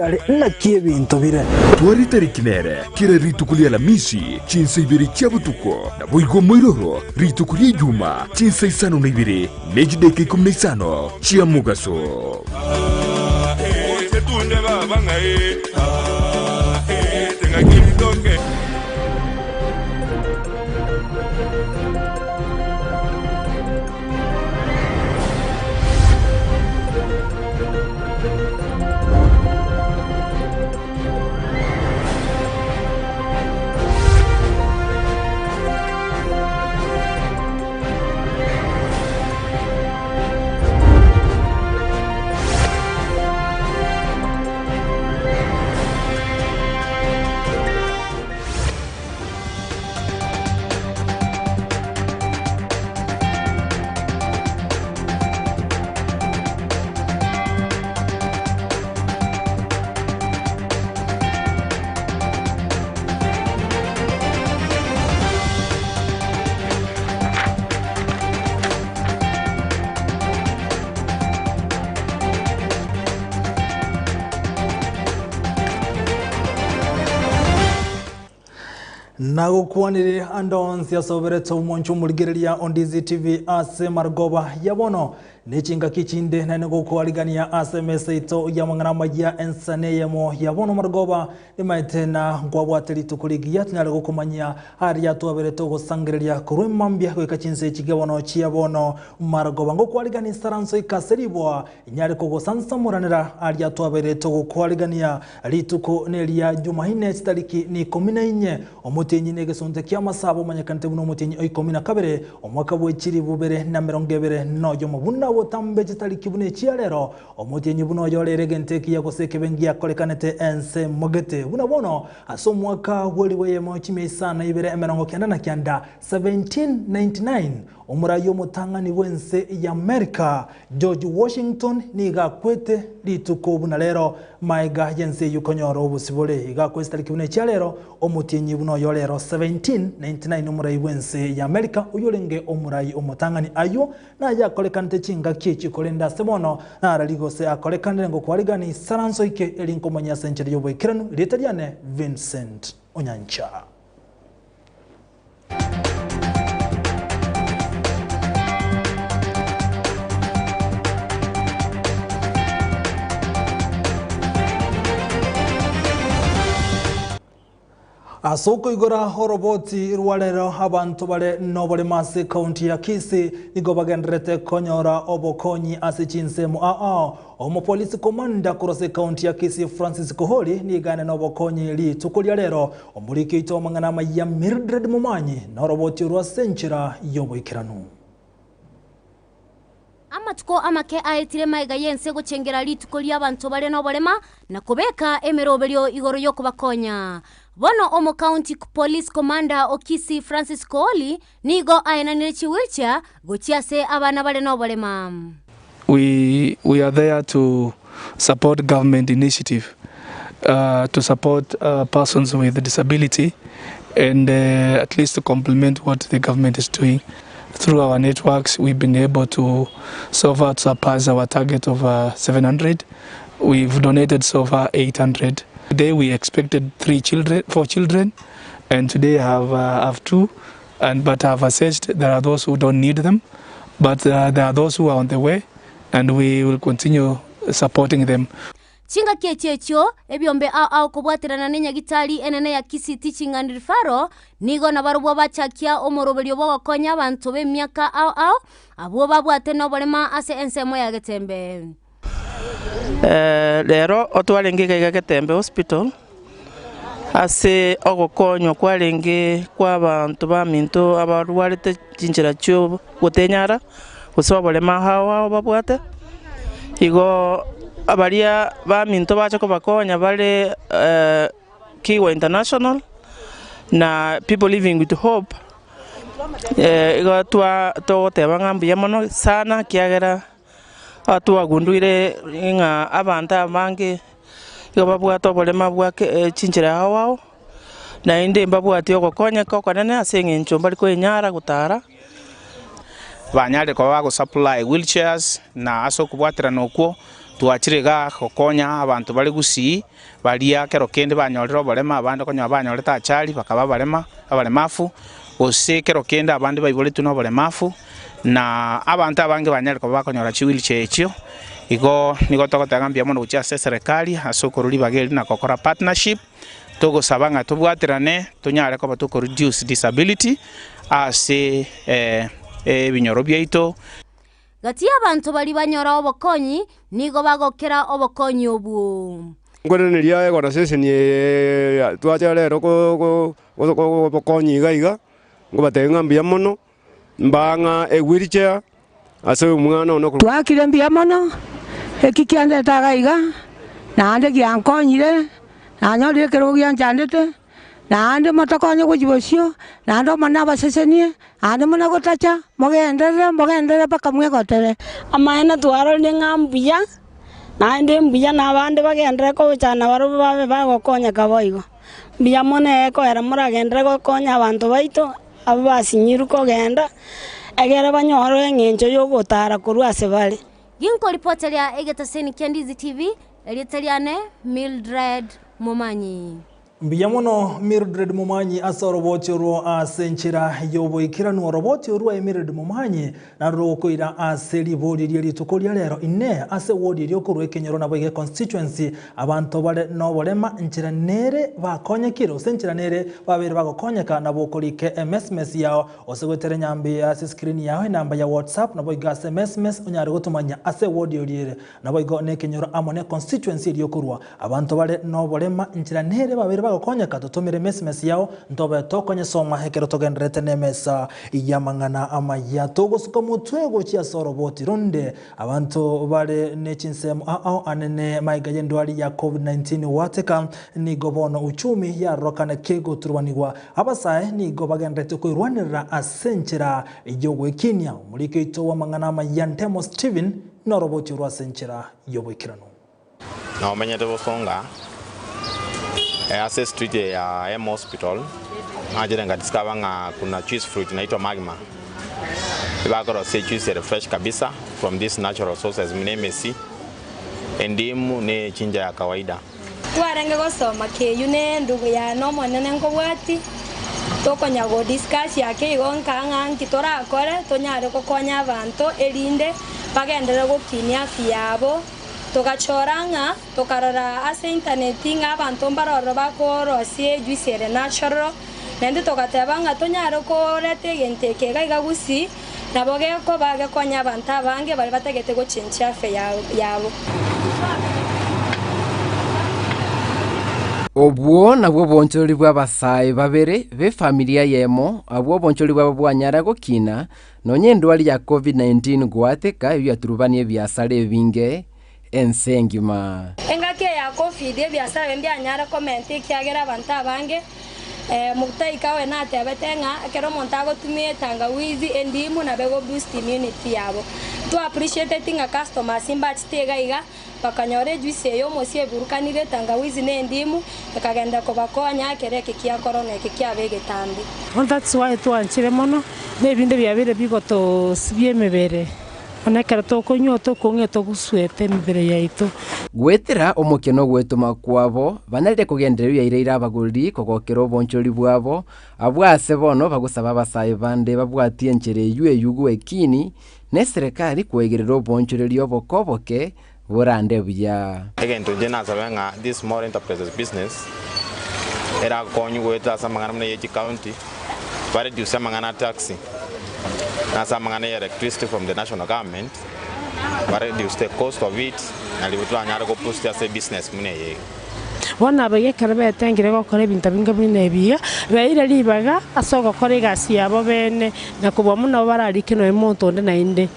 Are naki ebinto bire. Tware tariki nere kera rituko ri'Alamisi chinsa ibere chia botuko, naboigo moiroro rituko ri'Ejuma chinsa isano na ibere ne chidaeka ikomi na isano chia mogaso. Nagokwanire ande onsi ase oberete omonche omorigereria o Ndizi TV ase marogoba ya bono. Ne chingaki chinde naende gokwarigania ase emesa yaito y'amang'ana amayia ensani eyemo ya bono marogoba nimaete na nkwabwate rituko rigiya tonyare gokomanyia aria twaberete ogosangereria korwa emambia goika chinsa echi gia bono chia bono marogoba ngokwarigania isaranso ika ase riboa Inyare kogosansamoranera aria twabeire togokwarigania rituko neria Jumaine chitariki nikomi na inye, omotienyi negesunte ki'amasabo omanyekanete buna omotienyi o ikomi na kabere, omwaka bwe chilifu bibere na emerongo ebere noyomo. Buna botambe chitariki buna echia rero, omotienyi buna oyo orere egento ekiya gose ekebe ngiakorekanete ense mogete. Buna bono ase omwaka bw'elifu eyemo chimia isano na ibere emerongo kenda na kianda, 1799, Omorai omotang'ani bw'ense y'Amerika, George Washington, nigo akwete rituko buna rero maega y'ense eyio konyora obosibore. Igo akwete chitariki buna echia rero, omotienyi buna oyo rero 1799 omorai bw'ense y'Amerika oyio orenge omorai omotang'ani. Ayio naye akorekanete chingaki echi korende ase bono narari gose akorekanire ngokwarigani isaranso ike eri nkomanyia ase enchera y'oboikeranu. Erieta riane Vincent Onyancha. Ase okoigora oroboti rwa rero abanto bare noboremo ase ekaunti ya Kisii nigo bagendererete konyora obokonyi ase chinsemo ao. Omopolisi komanda korwa ase ekaunti ya Kisii Francis Kohori nigo ane nobokonyi rituko ria rero. Omoriki oito amang'ana amayia Mildred Momanyi noroboti orwo ase enchera y'oboikeranu. Amatuko amake aetire magega y'ense gochengera rituko ri'abanto bare noborema na kobeka emeroberio igoro y'okobakonya. Bono Omocounty Police Commander o Kisii Francis Kooli nigo aenanire chiwheelchair gochia ase abana bare noborema. We we are there to support government initiative to support persons with disability and at least to complement what the government is doing through our networks we've been able to so far to surpass our target of 700 we've donated so far 800 today we expected three children four children and today have have two and but have assessed there are those who don't need them but uh, there are those who are on the way and we will continue supporting them. Chingaki echio echio, ebiombe ao ao kobwaterana nenyagitari enene ya Kisii Teaching and Referral nigo nabarobwo bachakia omoroberio bw'ogokonya abanto b'emiaka ao ao abwo babwate noborema ase ensemo ya Getembe. Rero otwarenge iga iga Getembe Hospital, ase ogokonywa kwarenge kwa abanto baminto abarwarete chinchera chio gotenyara, gose oborema ao ao babwate, igo baria baminto bacha kobakonya bare Kigwa International, na People Living With Hope, igo twa togoteba ng'a mbuya mono sana ekiagera. Twagunduire ng'a abanto abange nigo babwate oborema bwa chinchera ao ao, naende mbabwati ogokonyeka okonene ase eng'encho mbari koenyara gotara. Banyarire koba bagosupply wheelchairs na ase okobwaterana okwo. Twachire igaa gokonya abanto bare gusii, baria kero kende banyorire oborema, abande okonyora banyorete achari bakaba abarema, abaremafu, gose kero kende abande baiboretwe na oboremafu, na abanto abange banyare koba bakonyora chiwheelchair echio. Igo nigo togoteba ng'a mbuya mono gochia ase eserekari ase okorwa ribaga eri na gokora partnership, togosaba ng'a tobwaterane tonyare koba toko reduce disability ase ebinyoro biaito. Gati y'abanto baria banyora obokonyi nigo bagokera obokonyi obwo. Nkoiraneria egonoseseni eye twacha rero obokonyi iga iga, nkobatebia ng'a mbuya mono, mbaa ng'a ewheelchair ase omwana one. Twakire mbuya mono, eki kiandete iga iga, naende giankonyire, nanyorire ekerogo gianchandete. Naende motokonye gochia bosio, naende Omonene abasesenie, naende muna gotacha, mogenderere, mogenderere mpaka mwegotere. Amaene twarorire ng'a mbuya, naende mbuya na abande bagenderere kogochana nabarobwo babe bagokonyeka boigo. Mbuya mono ekoera moragenderere gokonya abanto baito abwo basinyirwe kogenda, egere banyore eng'encho y'ogotara korwa ase bare. Ginkoripoteria egetaseni kia Ndizi TV, erieta riane Mildred Momanyi. Mbuya mono Mildred Momanyi ase oroboti orwo ase enchera y'oboikeranu. Oroboti orwo aye Mildred Momanyi narwo rogokoira ase ribori rie rituko ria rero. Inee! Ase ward eria okorwa ekenyoro naboigo econstituency abanto bare noborema nchera nere bakonyekire gose nchera nere babeire bagokonyeka nabo okorika emesmes yao gose goetera enyambi ase escreen yao enamba ya WhatsApp naboigo ase emesmes onyare gotomanya ase ward eria ere Naboigo nekenyoro amo ne constituency eria okorua. Abanto bare noborema nchera nere babeire bagokonyeka totomere emesimesi yao ntobe tokonyesoma ekero togendererete nemesa y'amang'ana amaya. Togosuka motwe gochia ase oroboti ronde. Abanto bare ne chinsemo ao anene magega y'endwari ya Covid-19 goateka nigo bono uchumi yarorokane kegoturubanigwa. Abasae nigo bagendererete koirwanerera ase enchera y'ogwekinia. Omoriki oito bw'amang'ana amaya Ntemo Stephen Noroboti orwo ase enchera y'oboikeranu. Nomenyete bosonga ase estreet eye ya M Hospital, nachire nka discover ng'a kuna juice fruit inaitwa magma. Ebakorosia ejuice ere fresh kabisa from these natural sources buna emesi, endimu ne echinja ya kawaida. Twarenge gosoma keyio ne endugu yane omonene nkobwati, tokonya go discuss ake igo nkaa ng'a nki torakore tonyare gokonya abanto erinde bagenderere gokinia afya yabo. Togachora ng'a tokarora ase internet ng'a abanto mbarororo bakorosia ejuice ere natural, naende togateba ng'a tonyare koreta egento eke iga iga gusii nabo gekoba gekonye abanto abange baria batagete gochenchia afya yabo. Obwo nabwo obonchoreri bw'abasae babere b'efamilia eyemo, abwo obonchoreri bwabo bwanyara gokina, nonya endwari ya Covid-19 goateka eyio yaturubania ebiasara ebinge ense engima. Engaki eye ya Covid ebiasara ebi mbianyare komenta ekiagera abanto abange Mutaika oye natebete ng'a ekero omonto agotumia etangawizi, endimu nabo ego boost immunity yabo. Twa appreciateti ng'a customers mbachete iga iga bakanyora ejuice eye omosie eburukanire etangawizi na endimu ekagenda kobakonya ekero eke kia corona eke kiaba egetambe. Bono that's why twanchire mono, na ebinde biabeire bigotosibia emebere. Bono ekero tokonywa tokong'ea togusuete emebere yaito. Goetera omokia na ogwetoma kwabo, banyarire kogendereria oyairaire abagori kogokera obonchoreri bwabo, abwo aase bono bagosaba abasae bande babwatie enchera eyio eyio gw'ekini, na eserekari koegerera obonchoreri oboke oboke borande buya. Egento inche nasabe ng'a this small enterprises business erakonywe goeta ase amang'ana buna ye chicounty, ba reduce amang'ana a tax, na ase amang'ana ya electricity from the national government, ba reduce the cost of it nario toranyare go boost ase ebusiness buna eye iga. Bono abaiga ekero betengire gokora ebinto binga buna ebi iga, beire ribaga ase ogokora egasi yabo bene, na kobua mono bararike nonya monto onde naende.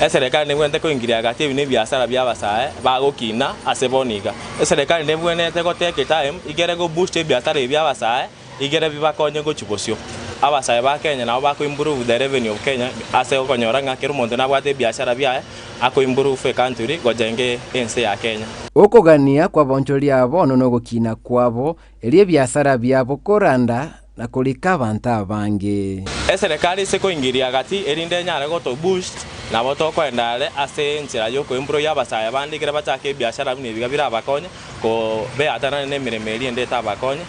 Eserekari nebwenerete koingiria gati ebi nebiasara bi'abasae bagokina ase bono iga. Eserekari nebwenerete go take time igere go boost ebiasara ebi bi'abasae igere bibakonye gochia bosio. Abasae ba Kenya nabo bako improve the revenue of Kenya ase okonyora ng'a kera omonto nabwate ebiashara biaye ako improve ecountry gochenge ense ya Kenya. Okogania kw'abaonchoreria bono nogokina kwabo, erio ebiasara biabo koranda na korika abanto abange. Eserekari ase koingiria gati erinde enyare goto boost Nabo tokoenda are ase enchera ya okoimprove abasae bande ekere bachake ebiashara buna ebiga birabakonye, ko beatanane na emeremo eria ende etabakonye.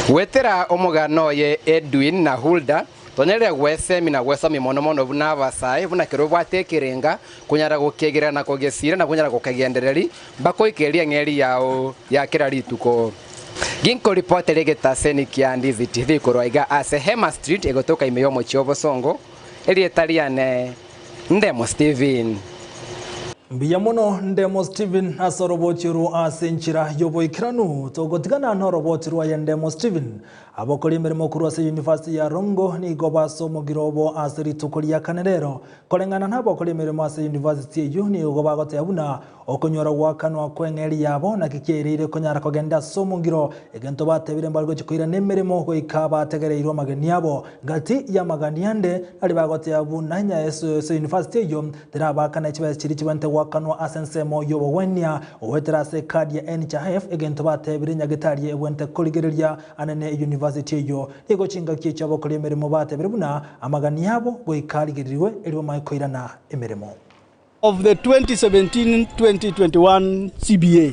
Goetera omogano oye Edwin na Hulda, tonyarire gwesemi na gwesomia mono mono buna abasae, buna kera obwate ekerenga, konyara gokegerera na kogesira na konyara gokegendereri mpaka oike riang'e riao ria kera rituko. Ginkoripotera egetaseni kia Ndizi TV korwa iga ase Hema Street egotoka ime y'omochie o Bosongo, erieta riane Ndemo Stephen. Mbuya mono Ndemo Stephen ase oroboti orwo ase enchera y'oboikeranu. Togotigana noroboti rwaye Ndemo Stephen. Abakori emeremo korwa ase University ya Rongo nigo base omogiro obo ase rituko ria kane rero. Koreng'ana nabakori emeremo ase university eyio nigo bagoteba buna Okonyora goakanwa kw'eng'eria yabo naki kiaireire konyara kogenda ase omongiro, egento batebire mbare gochia koirana emeremo goika bategereirwe amageni abo. Gati y'amagani ande, naria bagoteba buna Nyaeso ase university eyio terabaakane chibesa chiria chibwenerete goakanwa ase ensemo y'obogwenia goetera ase ekadi ya NHIF, egento batebire nyagetari ebwenerete korigereria anene university eyio. Nigo chingaki echio abakori emeremo batebire buna amagani abo goika arigererirwe erio bamanye koirana emeremo. Of the 2017-2021 CBA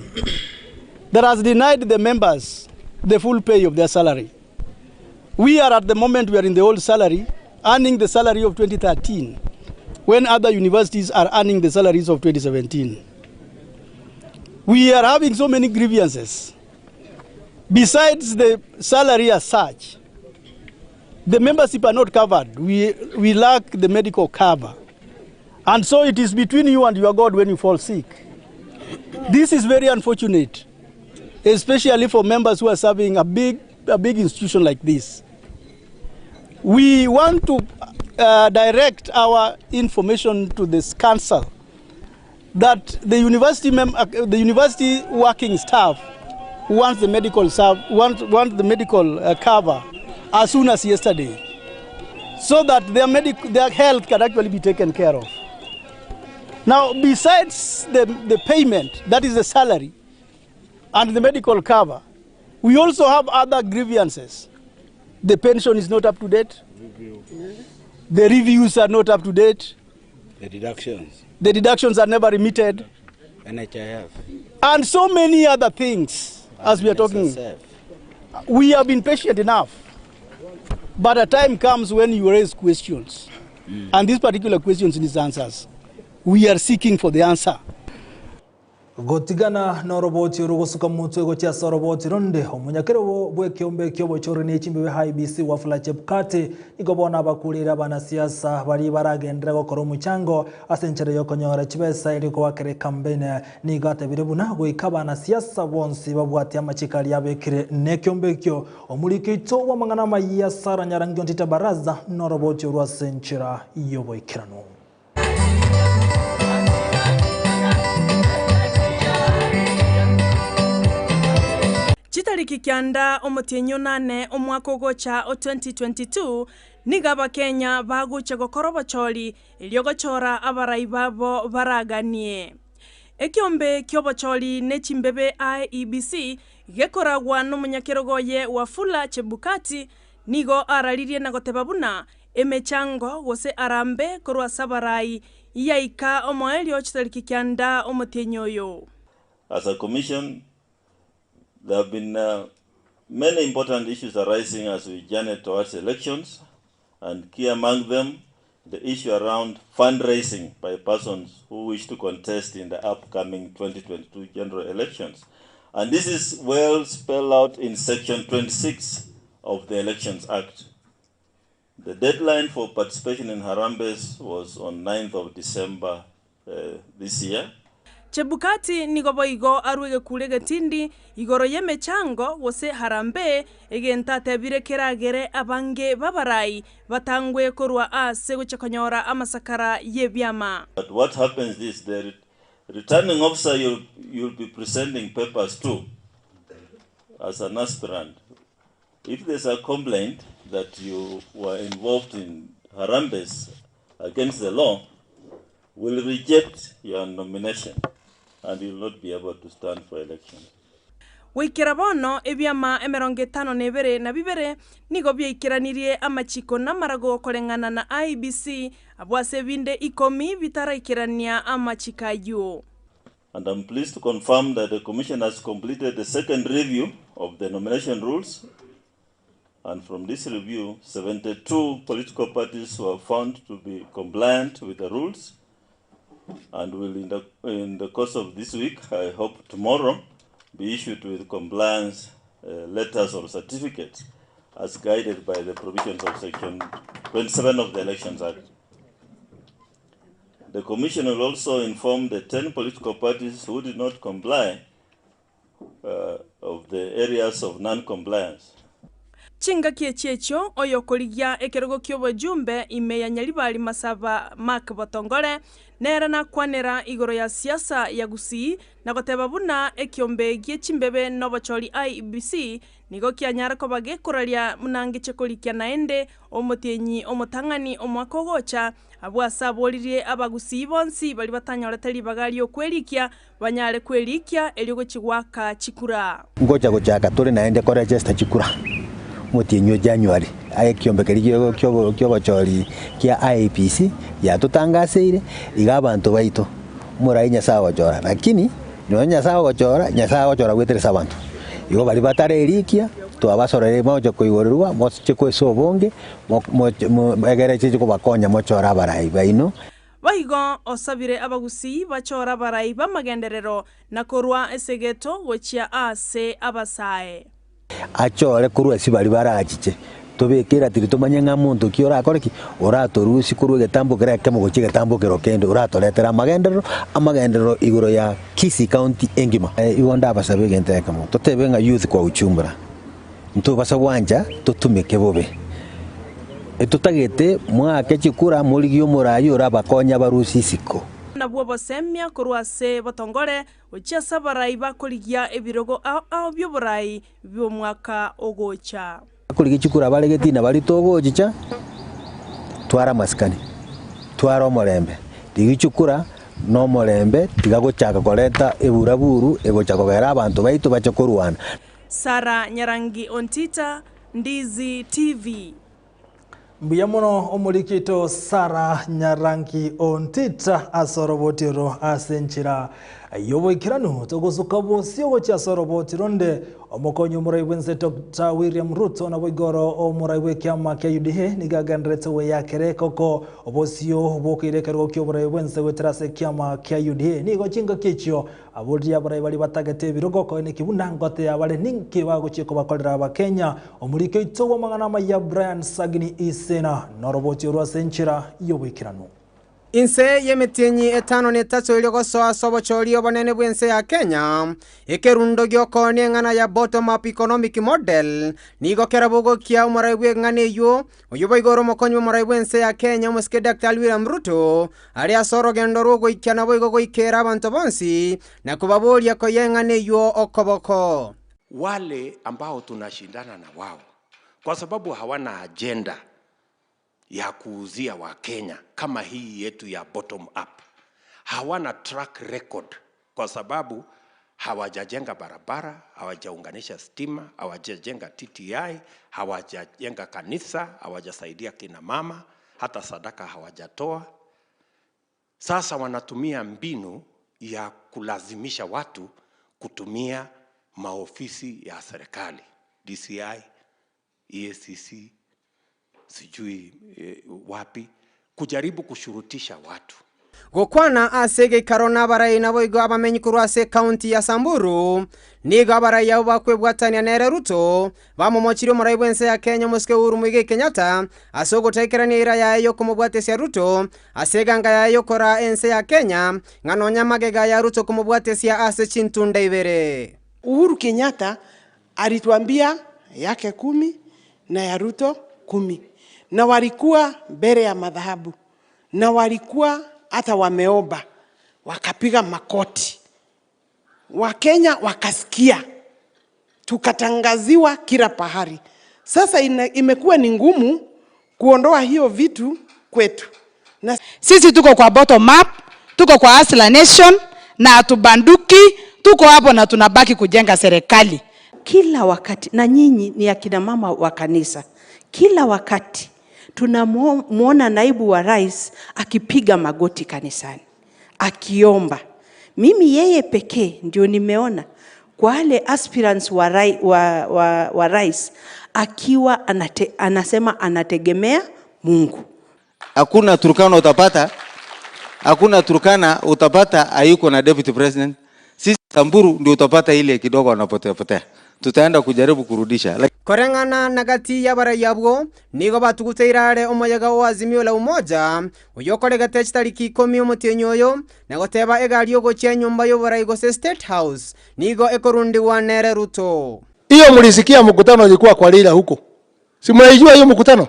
that has denied the members the full pay of their salary. We are at the moment we are in the old salary, earning the salary of 2013, when other universities are earning the salaries of 2017. We are having so many grievances. Besides the salary as such, the membership are not covered. We, we lack the medical cover. And so it is between you and your God when you fall sick. This is very unfortunate, especially for members who are serving a big, a big institution like this. We want to uh, direct our information to this council that the university, mem- uh, the university working staff wants the medical serv- want, want the medical uh, cover as soon as yesterday so that their, medic- their health can actually be taken care of. Now, besides the, the payment, that is the salary, and the medical cover, we also have other grievances. The pension is not up to date. The reviews are not up to date. The deductions. The deductions are never remitted. NHIF. And so many other things as we are talking. We have been patient enough. But a time comes when you raise questions. Mm. And these particular questions need answers. We are seeking for the answer. Gotigana noroboti oro gosuka motwe gochia ase oroboti ronde, omonyakerogo bw'ekeombe ki'obochori ne chimbibe IEBC Wafula Chebukati nigo bono abakureire abanasiasa baria baragenderere gokora omochango ase enchera y'okonyora chibesa erio kobakera ekambeini. Nigo atebire buna goika abanasiasa bonsi babwatie amachiko aria abekire nekeombe ekio. Omoriki oito bw'amang'ana amayia Sarah Nyarangi Ontita Baraza noroboti orwo ase enchera y'oboikeranu. Chitariki kianda omotienyi onane omwaka ogocha o 2022, nigo Abakenya bagocha gokora obochori erio gochora abarai babo baraganie. Ekiombe ki'obochori ne chimbebe IEBC gekoragwa nomonyakerogo oye Wafula Chebukati nigo araririe na goteba buna Emechango gose arambe korwa ase abarai yaika omoerio chitariki kianda omotienyi oyo. As a commission, there have been uh, many important issues arising as we journey towards elections, and key among them, the issue around fundraising by persons who wish to contest in the upcoming 2022 general elections. And this is well spelled out in Section 26 of the Elections Act. The deadline for participation in Harambes was on 9th of December uh, this year. Chebukati nigo boigo arue egekuro egetindi igoro y'emechango gose harambee, egento atebire keragere abange b'abarai batangwe korwa aase gochia konyora amasakara y'ebiama. But what happens is the returning officer you'll, you'll be presenting papers to as an aspirant. If there's a complaint that you were involved in harambes against the law, will reject your nomination and you will not be able to stand for election. Goikera bono ebiama 52 nigo biaikeranirie amachiko namarago koreng'ana na IEBC, abwo ase ebinde ikomi bitaraikerania amachiko ayio. And I'm pleased to confirm that the Commission has completed the second review of the nomination rules and from this review 72 political parties were found to be compliant with the rules and will in the, in the course of this week, I hope tomorrow, be issued with compliance uh, letters or certificates as guided by the provisions of Section 27 of the Elections Act. The Commission will also inform the 10 political parties who did not comply uh, of the areas of non-compliance. Chingaki echi echio oyokorigia ekerogo ki'obojumbe ime ya Nyaribari Masaba Mark Botongore nere nakwanera igoro ya siasa ya Gusii na goteba buna ekiombe gie chimbebe nobochori IEBC nigo kianyara koba gekoraria buna ngeche korikia naende omotienyi omotang'ani omwaka ogocha Abwo ase aboririe abagusii bonsi baria batanyorete ribaga ri'okwerikia, banyare kwerikia erio gochia goaka chikura. Ngocha gochaka tore naende koregesta chikura omotienyi o January aye ekiombe keria kiobochori kia IEBC giatotangaseire iga abanto baito omorai Nyasaye ogochora lakini Nonya Nyasae ogochora, Nyasae agochora goetera ase abanto. Igo baria batarerikia, twabasorire moche koigorerwa, moche ase obonge, egere chiche kobakonya mochore abarai baino. Boigo osabire abagusii bachore abarai b'amagenderero na korwa esegeto gochia aase abasae. Achore korwa ase baria barachiche, tobeke eratiri tomanye ng'a monto ki orakore ki? Oratorusie korwa egetambo keria ekemo gochia egetambo kero kende, oratoretere amagenderero, amagenderero igoro ya Kisii County engima. Igo ndabasabe egento ekemo, totebe ng'a youth kwa ujumla, ntobasa gwancha totumeke bobe. Etotagete moake chikura morigie omoraia orabakonye abarusie isiko. Nabwo obosemia korwa ase botongore Gochia ase abarai bakorigia ebirogo ao ao bi'oborai bi'omwaka ogocha. Bakorigia chikura bare getina baria togochicha, tware amasikani, tware omorembe. Rigia chikura na omorembe tiga gochaka koreta eburaburu egocha kogera abanto baito bache korwana. Sarah Nyarangi Ontita, Ndizi TV. Mbuya mono omoriki oito Sarah Nyarangi Ontita ase oroboti oro ase enchera y'oboikeranu togosuka bosio gochia ase oroboti ronde. Omokonyi omorai bw'ense Doctor William Ruto naboigo oro omorai bw'ekiama kia UDA nigo agendererete goyakera ekoko obosio bw'okoira ekerogo ki'oborai bw'ense goetera ase ekiama kia UDA. Nigo chingaki echio Aboria abarai baria batagete ebirogo koeneki buna ngote yabare ninki bagochia kobakorera Abakenya. Omoriki oito bw'amang'ana amaya Brian Sagini Isena noroboti orwo ase enchera y'oboikeranu. Inse y'emetienyi etano na etato erio gosoa ase obochori obonene bw'ense ya Kenya, ekerundo gi'okoonia eng'ana ya Bottom Up Economic Model nigo kerabogokia omorai bw'eng'ana eyio Oyio boigo ore omokonyi bw'omorai bw'ense ya Kenya, omosike Daktari William Ruto, are ase orogendo rw'ogoikia naboigo goikera abanto bonsi, na kobaboria koyia eng'ana eyio okoboko. Wale ambao tunashindana na wao kwa sababu hawana agenda ya kuuzia Wakenya kama hii yetu ya bottom up. Hawana track record kwa sababu hawajajenga barabara, hawajaunganisha stima, hawajajenga TTI, hawajajenga kanisa, hawajasaidia kina mama, hata sadaka hawajatoa. Sasa wanatumia mbinu ya kulazimisha watu kutumia maofisi ya serikali, DCI, EACC, sijui eh, wapi, kujaribu kushurutisha watu. Gokwana ase egeikaro nabarai naboigo abamenyi korwa ase ekaunti ya Samburu, nigo abarai abwo bakwebwatania nere Ruto bamomochirie omorai bw'ense ya Kenya omosike Uhuru Muigai Kenyatta ase ogotaikerania eira yaye y'okomobwatesia Ruto ase eganga yaye y'okoraa ense ya Kenya ng'a nonya magega ya Ruto komobwatesia ase chintunda ibere. Uhuru Kenyatta Alituambia yake kumi na ya Ruto kumi na walikuwa mbele ya madhahabu na walikuwa hata wameomba wakapiga makoti, Wakenya wakasikia, tukatangaziwa kila pahali. Sasa ina, imekuwa ni ngumu kuondoa hiyo vitu kwetu na Sisi tuko kwa bottom up, tuko kwa Hustler Nation na hatubanduki. Tuko hapo na tunabaki kujenga serikali. Kila wakati, na nyinyi ni akina mama wa kanisa, kila wakati tunamwona naibu wa rais akipiga magoti kanisani akiomba. Mimi yeye pekee ndio nimeona kwa wale aspirants wa, rai, wa, wa, wa rais akiwa anate, anasema anategemea Mungu. Hakuna Turkana utapata, hakuna Turkana utapata hayuko na deputy president. Sisi Samburu ndio utapata ile kidogo wanapotea potea, tutaenda kujaribu kurudisha. Koreng'ana na gati y'abarai abwo, nigo batuguteire are omoyega o Azimio la Umoja, oyio okoregete chitariki ikomi omotienyi oyo, na goteba egari ogochia enyomba y'oborai gose State House nigo ekorundigwa nere Ruto. Hiyo mlisikia mkutano ilikuwa kwa Raila huko. Si mnaijua hiyo mkutano?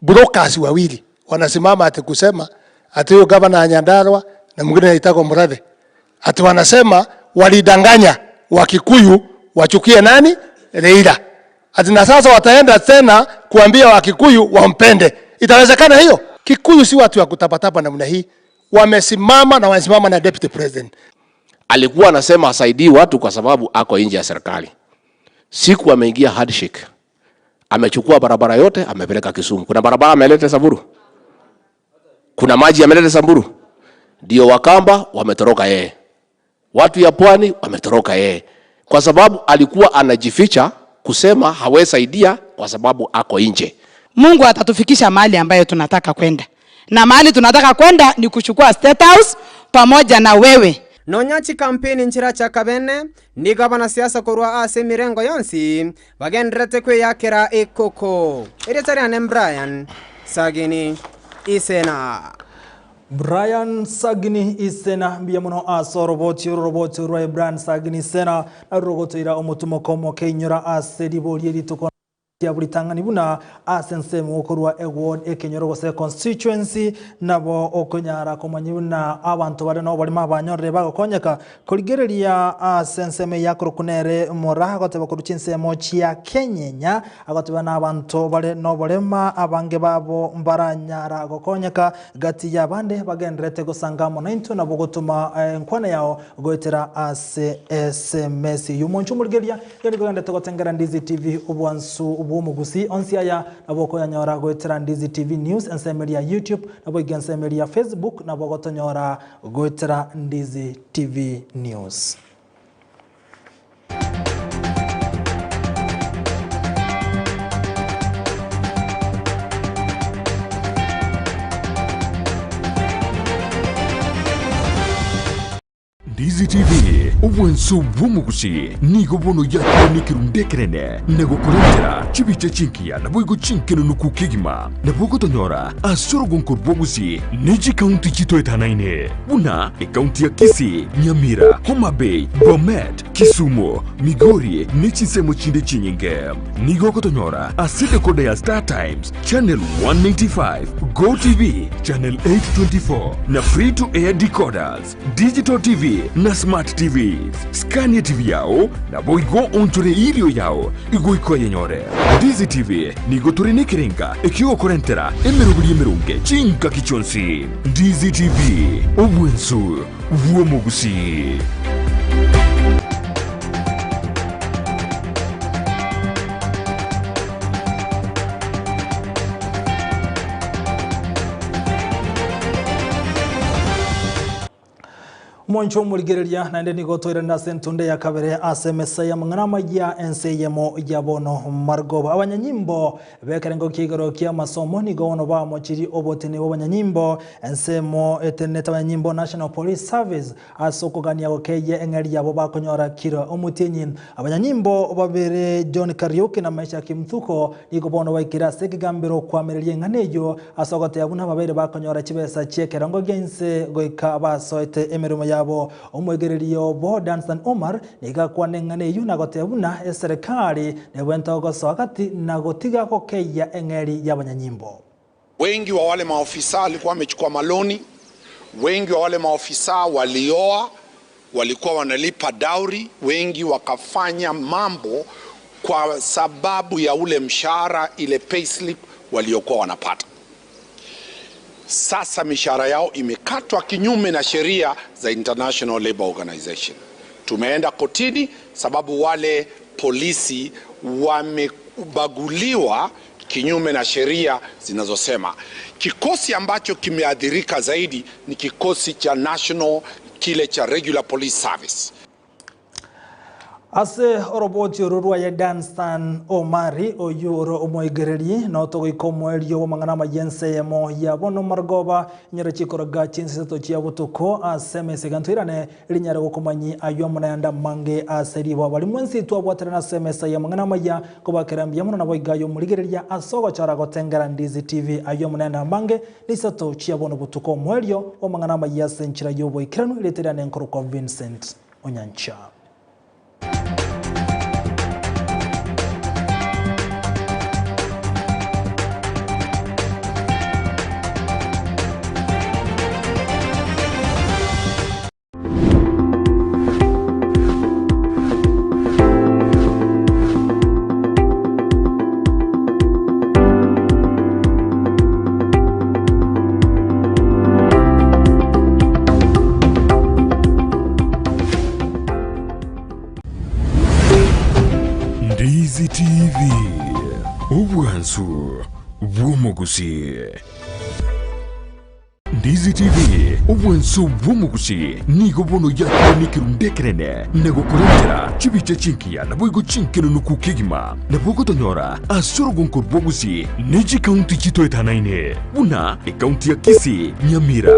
Brokers wawili wanasimama ati kusema ati huyo gavana Nyandarua na mwingine anaitwa Murathe. Ati wanasema walidanganya Wakikuyu wachukie nani? Raila. Ati na sasa wataenda tena kuambia Wakikuyu wampende. Itawezekana hiyo? Kikuyu si watu wa kutapatapa namna hii. Wamesimama na wanasimama na deputy president. Alikuwa anasema asaidii watu kwa sababu ako nje ya serikali. Siku ameingia handshake, amechukua barabara yote amepeleka Kisumu. Kuna barabara ameleta Samburu, kuna maji ameleta Samburu. Ndio Wakamba wametoroka yeye, watu ya pwani wametoroka yeye, kwa sababu alikuwa anajificha kusema hawezi kwa sababu ako nje. Mungu atatufikisha mahali ambayo tunataka kwenda, na mahali tunataka kwenda ni kuchukua State House pamoja na wewe. Nonya chikampeni nchirachaka bene, nigo abanasiasa korwa ase emirengo yonsi bagenderete kweyakera ekoko. Erieta riane Brian Sagini Isena. Brian Sagini Isena mbuya mono ase oroboti oro oroboti rwa Brian Sagini Isena narurogotoira omotumoko omoke inyora ase riboria rituko ya buritang'ani buna ase ensemo gokorwa eward ekenyoro gose constituency nabo okonyara komanya buna abanto bare noborema abanyorire bagokonyeka korigereria ase ensemo yakorokwa nere mora agoteba korwa chinsemo chia Kenyenya agoteba na abanto bare noborema abange babo mbaranyara gokonyeka gati ya abande bagenderete gosanga amo naintwe nabo gotoma enkwana yao goetera ase SMS. Omonche omorigereria iga nigo ogenderete gotengera Ndizi TV obwansu bw'omogusi onsi aya nabo okoyanyora goetera Ndizi TV News ensemo eria ya YouTube nabo iga ensemo eria ya Facebook nabo ogotonyora goetera Ndizi TV News. Ndizi TV, obwanso bw'omogusi, nigo bono yakire nekerundu ekenene na gokorentera chibicha chinkiya naboigo chinkenenuku kegima. Nabo ogotonyora ase orogonko rw'obogusi ne chikaunti chitoetanaine buna ekaunti ya Kisii, Nyamira, Homa Bay, Bomet, Kisumu, Migori ne chinsemo chinde chinyinge. Nigo ogotonyora ase decoder ya Star Times, Channel 195, Go TV, Channel 824 na Free to Air decoders. Digital TV na Smart TVs. Skania TV yao naboigo onchore irio yao igoika oyenyore. Ndizi TV nigo tore nekerenga ekiogokorentera emeroberi emeronge chingaki chionsi. Ndizi TV, obwensu bw'omogusii. Omonche omorigereria naende nigo toirane ase entunde ya kabere ase emesa y'amang'ana amaya ense eyemo ya bono Margoba. Abanyanyimbo b'ekerengo kia igoro ki'amasomo nigo bono bamochirie obotene bw'abanyanyimbo ensemo etenenete abanyanyimbo National Police Service ase okogania gokeyia eng'eri yabo bakonyora kira omotienyi. Abanyanyimbo babere John Kariuki na Meshack Mthuko nigo bono baikire ase ekegambero koamereria eng'ana eyio Ase ogoteba buna ababeire bakonyora chibesa chi'ekerengo gia inse goika basoete emeremo yabo. Omoegereria obo Danstan Omar nigo akwana eng'ana eyio na goteba buna eserekari nebwente ogosoa gati na gotiga gokeyia eng'eri y'abanyanyimbo. Wengi wa wale maofisa walikuwa wamechukua maloni, wengi wa wale maofisa walioa, walikuwa wanalipa dowry, wengi wakafanya mambo kwa sababu ya ule mshahara, ile payslip waliokuwa wanapata. Sasa mishahara yao imekatwa kinyume na sheria za International Labour Organization. Tumeenda kotini sababu wale polisi wamebaguliwa kinyume na sheria zinazosema. Kikosi ambacho kimeathirika zaidi ni kikosi cha national kile cha regular police service. Ase oroboti oro rwaye Danstan Omari oyio ore omoigereri notogoika omoerio bw'amang'ana amaya ense eyemo ya bono marogoba inyore chikoroga chinsa isato chia botuko ase emesa iga ntoirane rinyare gokomanyi ayio amo nayande amange ase riboba rimwe twabwaterana ase emesa y'amang'ana amaya kobakera mbuya mono nabo iga ayomorigereria ase ogochora gotengera Ndizi TV ayio amo nayande amange nisato chia bono botuko omoerio bw'amang'ana amaya ase enchera y'oboikeranu erieta riane nkorokwa Vincent Onyancha. Ndizi TV, obwansu bw'omogusii. Ndizi TV, obwansu bw'omogusii nigo bono yakire nekerundu ekenene na gokorentera chibicha chingiya naboigo chinkenunuku kegima. Nabo ogotonyora ase orogonko rw'ogusii ne chikaunti chitoetanaine buna ekaunti ya Kisii, Nyamira.